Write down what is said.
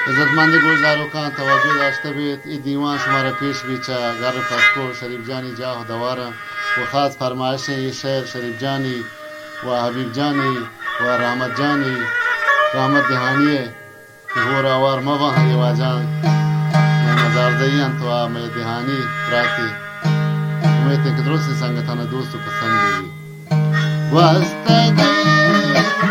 عزتمندیں گوشداروکاں، توجہ داشتہ بیت، اے دیوان شمارا پیش بیت چہ گھر پسکول شریف جانی جاہ و دواراں و خاص فرمائشیں اے شعر شریف جانی و حبیب جانی و رحمت جانی، رحمت دہانی ءِ کہ ہور آوار مہ باں، اے واجہاں مئے مزاردہی انت و مئے دہانی براتے۔ امیت ایں کہ درستیں سنگتاں دوست و پسند بی۔ گوستگیں